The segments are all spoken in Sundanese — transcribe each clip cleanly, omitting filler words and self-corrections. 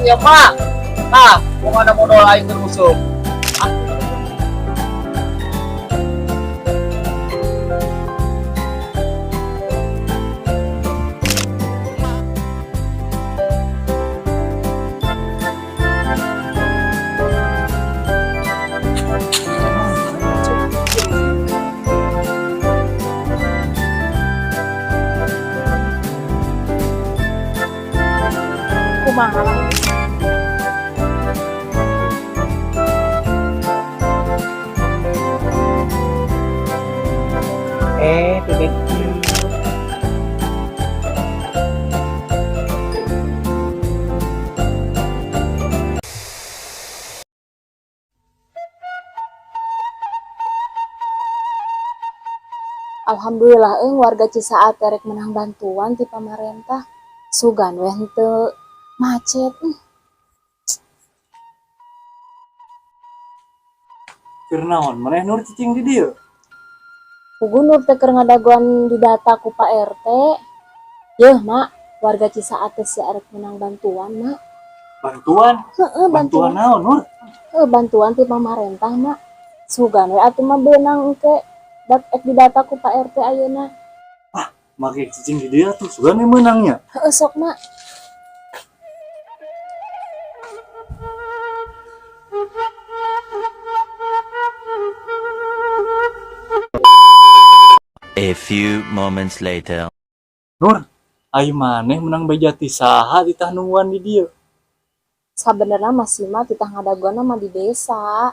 ya, Mak. Tah, mau ada modal aing keur usum. Kumaha lah. Eh, bebek. Alhamdulillah euy, warga Cisaat erek menang bantuan ti pamarentah. Sugan weh henteu macet. Keur naon maneh, Nur, cicing di dieu? Puguh Nur teh keur ngadagoan didata ku Pak RT. Yeuh, Mak, warga Cisaat teh sia erek menang bantuan, Mak. Bantuan? Heeh, Bantuan bantuan. naon, Nur? Heuh, bantuan ti pamarentah, Mak. Sugan we atuh mah beunang engke. Dat ek didata ku Pak RT ayeuna. Make cicing di dieu tuh sugan we meunangnya. Heeh, sok, Mak. A few moments later. Nur, ai maneh menang beja ti saha ditah nungguan di dieu? Sabenerna mah si Mak titah ngadagoan mah di desa.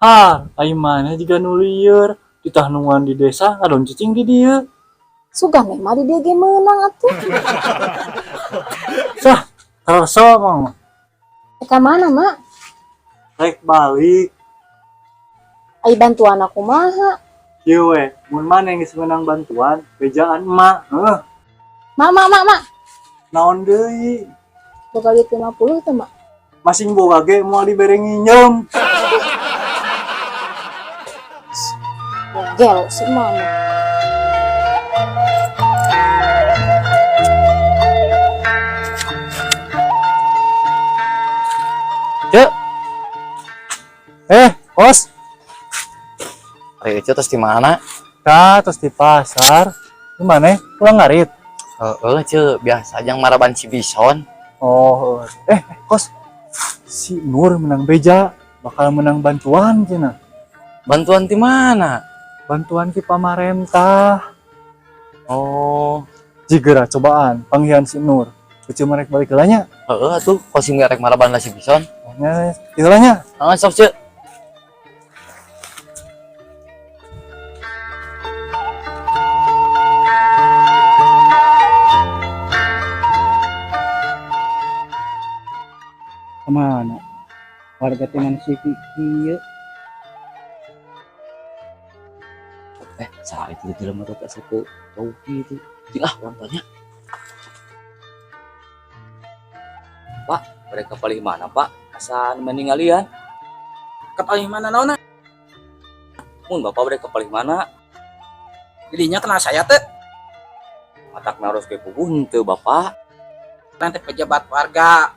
Ha, ai maneh jiga nu lieur ditah nungguan di desa ngadon cicing di dieu. Sugan we mah di dieu ge meunang atuh. Sah, kersa mah. Eh, ka mana, Mak? Rek balik. Ai bantuan aku kumaha? Kieu we, mun maneh geus menang bantuan, bejaan emak. Heuh, Mak, mak, mak, mak. Naon deui? Boga duit 50 teh, Mak? Masing boga ge moal dibere nginjem. Gelo si mama. Cek, Eh, Kos, ari Ece terus di mana? Ka terus di pasar. Di mana? Pulang ngarit. Heeh, Ce, biasa aja maraban si Bison. Oh, Kos. Si Nur menang beja, bakal menang bantuan cenah. Bantuan di mana? Bantuan ti pamarentah. Oh, Jigera cobaan panggihan si Nur. Ece merek balik heula nya. Heeh atuh, kos sing rek maraban lah si Bison. Nya, heula nya. Heeh, sok, Ce. Kemana? Warga teman si kieu. Eh, saha itu di jelema teh asa teu bau itu. Cing ah, urang tanya. Pak, mereka paling mana, Pak? Asa meningalian. Ke paling mana naonna? Mun Bapak mereka paling mana? Jadinya kenal saya teh. Matak naros ke puguh henteu, Bapak. Nanti pejabat warga.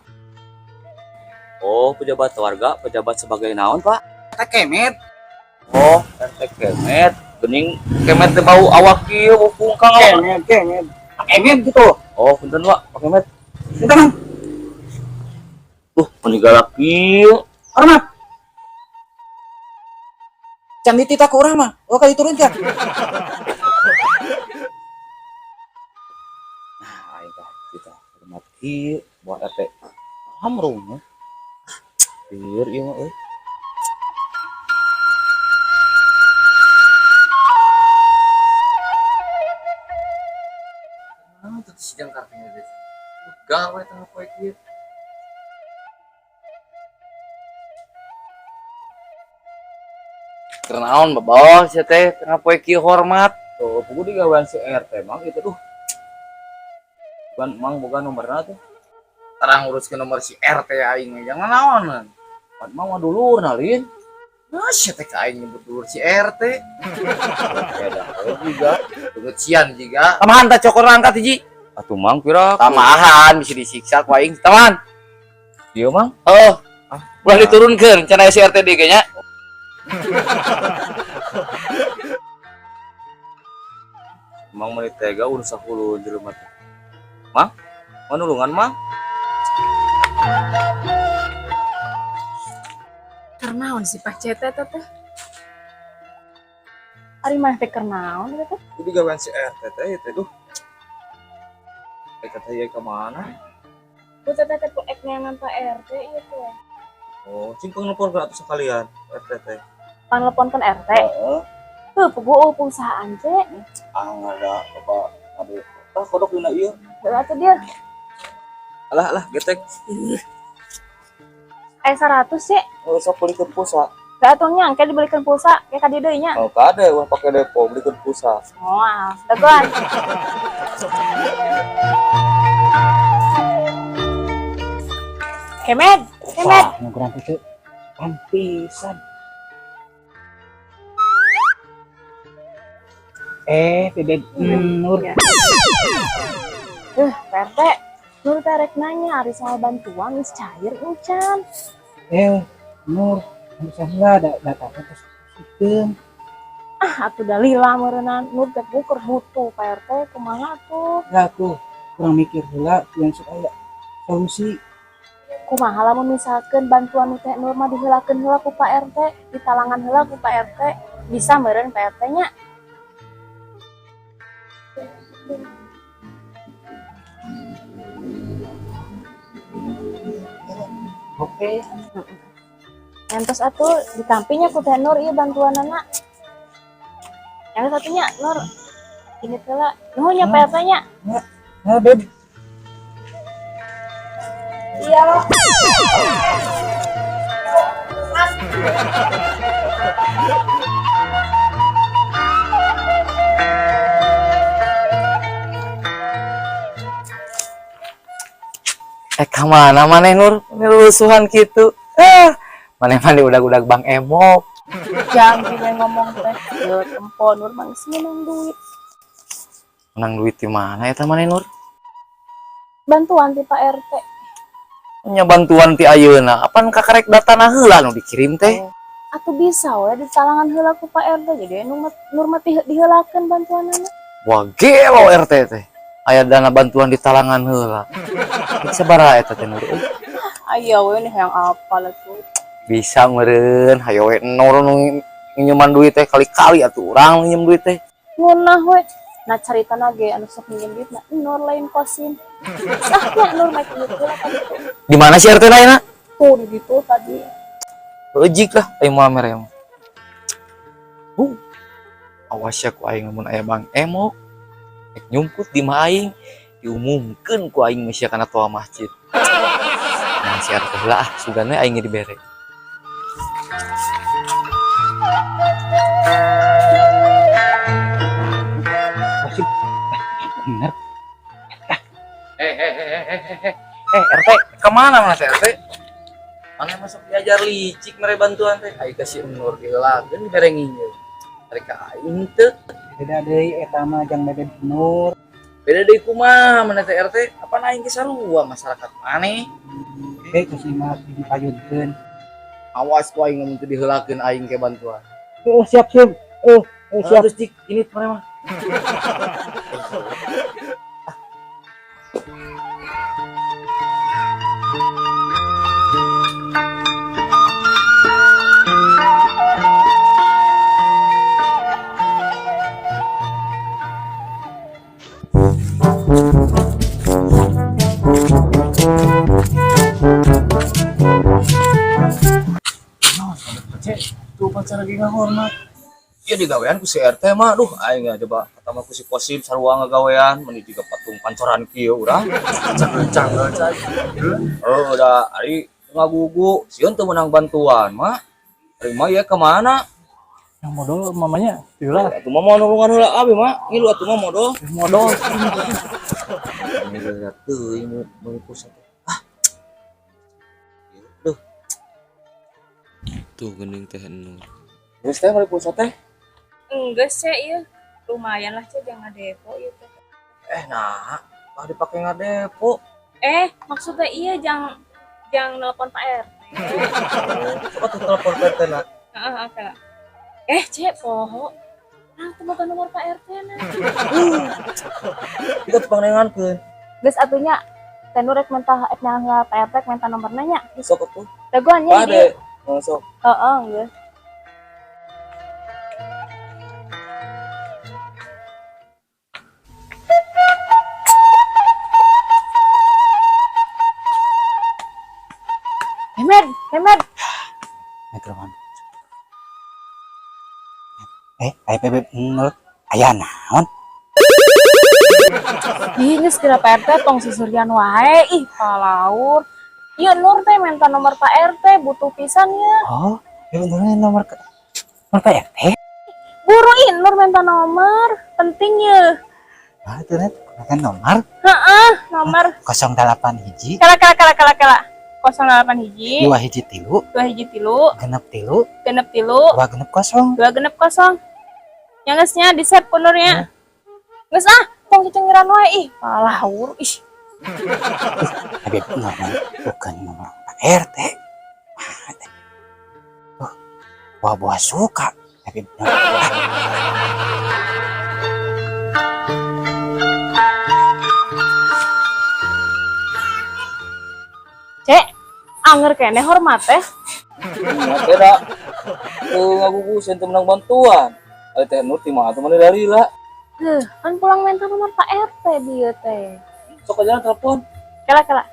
Oh, pejabat warga, pejabat sebagai naon, Pak? Teh kemet. Oh, RT kemet. Gening kemet teh bau awak kieu, bau kungkang awak. Kemet, kemet. Kemet gitu. Oh, punten, Pak, Pak Kemet. Punten. Meni galak kieu. Hormat. Can dititah ku urang mah. Oh, kali turunkan. Nah, aing tah kita hormat kieu buat RT. Hamrung. Lieur ieu mah euy. Ah, itu sidang kartunya deh. Gawe tengah poe kieu. Keur naon babos sia teh tengah poe kieu hormat. Tuh, puguh digawean si RT mang itu tuh. Bukan mang boga nomorna tuh. Tarang nguruskeun nomor si RT aing mah jangan naon. Pan mang mah dulur nalin. Nah, sia teh ka aing nyebut dulur si RT. Beda we juga. Tunggu juga. Tamahan tak cokor angkat hiji. Atuh mang pira. Tamahan bisa disiksa ku aing. Tamahan. Ieu Mang. Oh, ulah diturunkeun cenah si RT deui nya. Mang meuni tega urus 10 jelema teh. Mang, manulungan Mang. Keur naon si Pak Cete teh? Ari maneh teh keur naon eta teh? Jadi gawean si RT teh ieu teh duh. Eh kata ieu ka mana? Ku teteh teh ek neangan Pak RT ieu teh. Oh, cing pangnelepon atuh sekalian RT teh. Paneleponkeun RT. Heeh. Heuh, puguh perusahaan ce. Ah, ada Bapak aduh. Tah kodok dina ieu. Heuh atuh dia. Alah alah getek. Aya 100 ce. Oh, sok belikeun pulsa. Gak atuh nya, engke dibelikeun pulsa, ke ka dieu deui nya. Oh, kade ulah pake depo belikeun pulsa. Moal, dagoan. Kemed, kemed. Wah, nu kurang teh pisan. Bebek Nur. Pak RT, Nur teh rek nanya ari soal bantuan geus cair encan. Nur, bisa heula da datang terus sikeun. Ah, atuh dalila meureunnan Nur teh buker butuh Pak RT kumaha tuh? Lah tuh, kurang mikir heula yang sok aya solusi. Kumaha lamun misalkeun bantuan nu teh Nur mah diheulakeun heula ku Pak RT, ditalangan heula ku Pak RT, bisa meureun Pak RT nya? Oke. Entos atuh ditampinya ku Teh Nur ieu bantuanana. Yang satunya Nur ini teh lah. Nuhun nya Pak RT nya. Nah, Beb. Iya. Ka mana maneh Nur? Ini lulusuhan gitu. Maneh mah udag-udag Bang Emok. Jangan gue ngomong teh. Yo tempo Nur mah geus menang duit. Menang duit di mana eta maneh Nur? Bantuan ti Pak RT. Nya bantuan ti ayeuna. Apan kakarek datana heula nu dikirim teh? Atuh bisa we ditalangan heula ku Pak RT. Jadi nu Nur mah diheulakeun bantuanana. Wah, gelo RT teh. Aya dana bantuan di talangan heula. Sabaraha eta teh Nur? Aya we nih yang apa lah tuh. Bisa meureun hayo we Nur nu nginjeman duit teh kali-kali atuh urang nginjem duit teh. Ngunah we. Nah caritana ge anu sok nginjem duit mah Nur lain kosim. Sah nya Nur mah duit heula tadi tuh. Di mana si RT na ayeuna? Tuh di ditu tadi. Leujik lah aing mah mere mah. Awas ya ku aing mun aya Bang Emok. Rek nyumput di mah aing diumumkeun ku aing mah sia kana toa masjid. Nah si RT heula ah sugana aing dibere. Bener. RT, kemana Mas RT? Mana masuk diajar licik mere bantuan teh. Aing kasih Nur diheulakeun dibere nginjeum. Mereka aing teu. Beda deui eta mah jang Bebek Nur. Beda deui kumaha mana teh RT? Apa aing ge sarua masyarakat maneh? Terus mah dipayunkeun. Awas ku aing mun teu diheulakeun aing ke bantuan. Siap, siap. Siap. Terus cik, ini mana mah? Tuh pacar lagi ngahormat. Iya digawean ku si RT mah, duh aing ge coba kata mah ku si Kosim sarua ngagawean meuni jiga patung pancoran kieu urang. Cangkel cai. Oh, udah ari ngagugu, sieun teu meunang bantuan mah. Ari mah ieu ka mana? Yang modal mamanya heula. Atuh mah mau nulungan heula abi mah, ngilu atuh mah modal. Modal. Ini lihat teuing meuli pulsa teh. Ah. Duh. Tuh geuning teh Nur. Geus teh meuli pulsa teh. Enggak sih, iya. Lumayan lah, Cek, jangan depo ieu teh. Nah, lah dipake ngadepo. Maksudnya iya Jang nelpon Pak RT. Sok atuh telepon Pak RT na. Heeh, oke lah. Eh, Cek, poho. Urang teu boga nomor Pak RT na. Kita tuh pangnengankeun. Geus atuh nya. Teh Nur rek minta rek nanya Pak RT minta nomorna nya. Sok atuh. Dagoan nya Pade. Oh, sok. Heeh, geus. Hemed, Hemed. Mikrofon. Eh, aya Bebeb Nur. Aya naon? Ih, geus kira Pak RT tong sisurian wae. Ih, palaur. Ieu Nur teh minta nomor Pak RT, butuh pisan ya. Oh, Bebeb Nur nomor ke nomor Pak RT. Buru ih, Nur minta nomor, penting ya. Ah, itu net, kan nomor Heeh, nomor 08 hiji, kala kala kala kala kala. 08 hiji, 2 hiji tilu, 2 hiji tilu, genep tilu, genep tilu, 2 genep kosong. 2 genep kosong. Yang geus nya di save ku Nur nya. Geus ah, tong cecengeran wae ih, palaur ih. Bebeb Nur mah bukan nomor Pak RT. Ah, teh. Oh, buah-buah suka. Bebeb Nur. Cek, anger keneh hormat teh. Nya teh da. Teu ngaguguseun teu menang bantuan. Ari Teh Nur ti mah atuh mana dari lah. Heuh, kan pulang minta nomor Pak RT bieu teh. Sok aja telepon. Kala kala.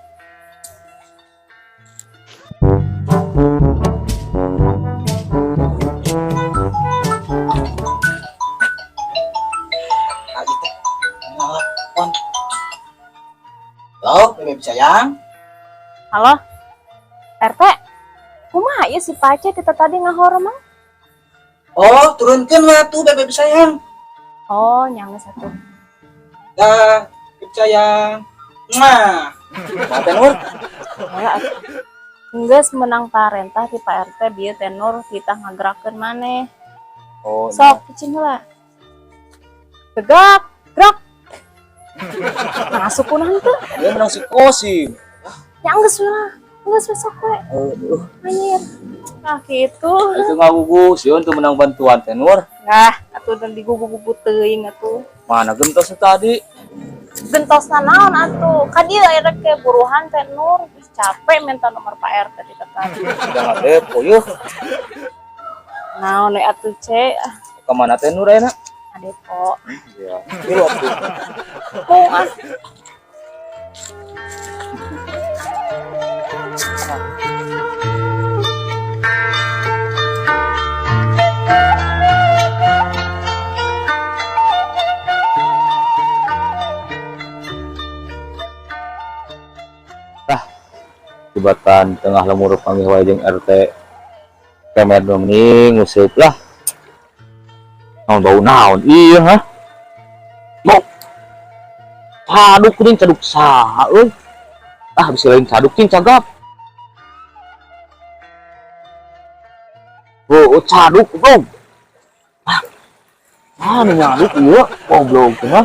Ah, gitu. Nelpon. Halo, Bebeb sayang. Halo. RT. Kumaha ieu si Pace kita tadi ngahormat? Oh, turunkeun lah tuh Bebeb sayang. Oh, nyangga satu. Dah, Bebeb sayang. Mwah. Mah Teh Nur. Heula atuh. Geus menang parentah ti Pak RT bieu Teh Nur kita ngagerakeun maneh. Oh, Sok cicing heula. Tegak, gerak. Masuk kunaon teu? Dia menang si Kosim. Ya geus we lah. Geus we sok we. Aduh, Anjir. Nah, gitu. itu ngagugus, sieun teu menang bantuan Teh Nur. Nah, atuh dan digugu-gugu teuing atuh. Mana gentos tadi? Gentosna naon atuh? Ka dieu aya rek ke buruhan Teh Nur, geus capek minta nomor Pak RT di tetangga. Udah ngadepo yeuh. Naon we atuh, Ce? Ka mana Teh Nur ayeuna? Adepo. Iya. Milu atuh. Mung ah. Jembatan tengah lemur panggih wae jeung RT kemer nu mending nguseup lah. Naon bau naon iya ha? Bau. Caduk kuning caduk saha euy. Ah bisa lain caduk cing cagap. Oh, oh caduk goblok. Ah. Ah nu nyaduk ieu goblok teh ha.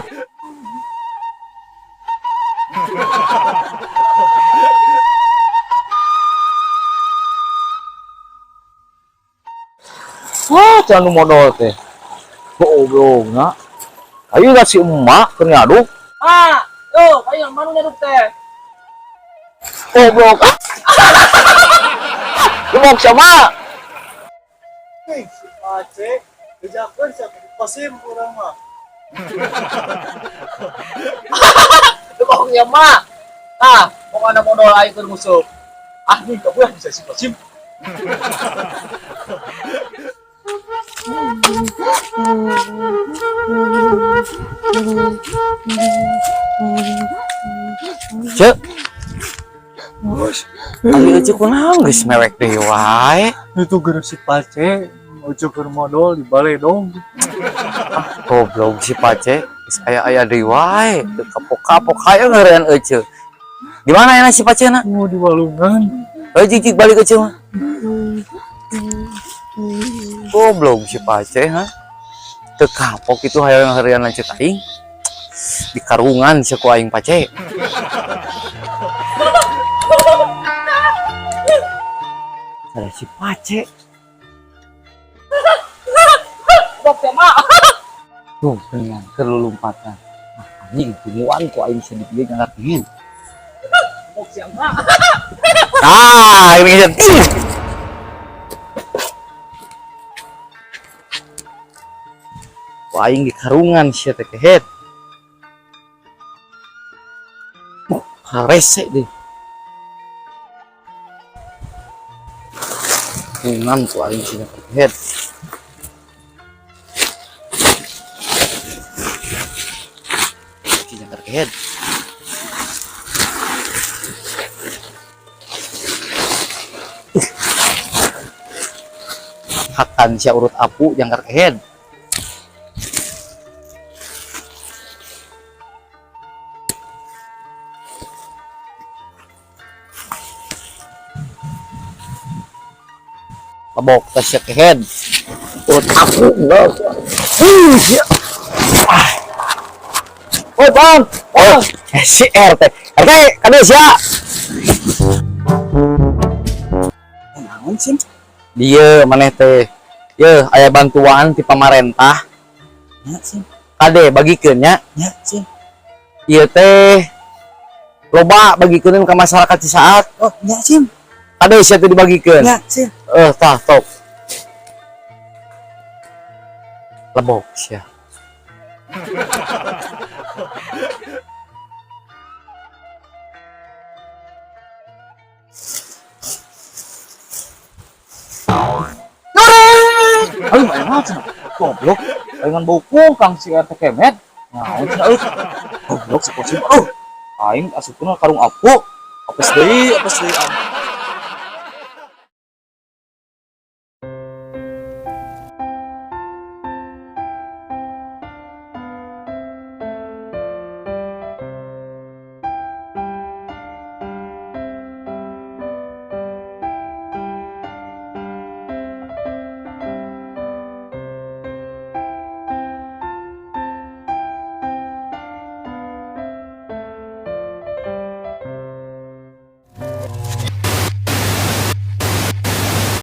Wah, jangan modal teh. Goblok na. Ayo dah si emak keur ngaduk. Ah, yo, ayo mana nyaduk teh? Goblok. Goblok sama. Hei, si Pace, bejakeun sia ka Kosim urang mah. Goblok ya mak. Ah, pokoknya modal aing keur nguseup. Ah, nih kamu bisa si Kosim. Cek. Ari euceu kunaon geus mewek deui wae. Itu geus si Pace, ojo keur modal di balai dong. Ah, goblok si Pace, geus aya-aya deui wae, teu kapok-kapok hayo ngeureun euceu. Di mana aya si Pace na? Mau di walungan. Heuh cik balik euceu mah. Goblok si Pace ha. Teu kapok itu hayo ngeureun lanceuk aing. Di karungan sia ku aing Pace. Ada si Pace. Bok ya mah. Tuh, dengan kelulumpatan. Ah, anjing tungguan ku aing sedikit ge nggak ngertiin. Bok ya mah. Ah, ini kan. Ku aing di karungan sia teh kehet. Oh, harese deh. Karungan ku aing sia teh kehet. Sia teh kehet. Hakan sia urut apu jangkar kehed. Lebok teh sia kehed. Urut apu enggak. Sia. Ah. Oi, Bang. Oh, si RT. RT, kade sia. Naon sih? Dieu maneh teh. Yeuh, aya bantuan ti pamarentah. Ya, sih. Kade bagikeun nya. Ya, sih. Ieu teh loba bagikeun ka masyarakat Cisaat. Oh, ya, sih. Kade sia teh dibagikeun. Ya, sih. Tah top. Lebok sia. Aduh, mana cenah? Goblok. Aing bau kungkang si RT kemet. Naon cenah euy? Goblok si kosim. Oh. Aing asupkeun karung apu. Apes deui, apes deui.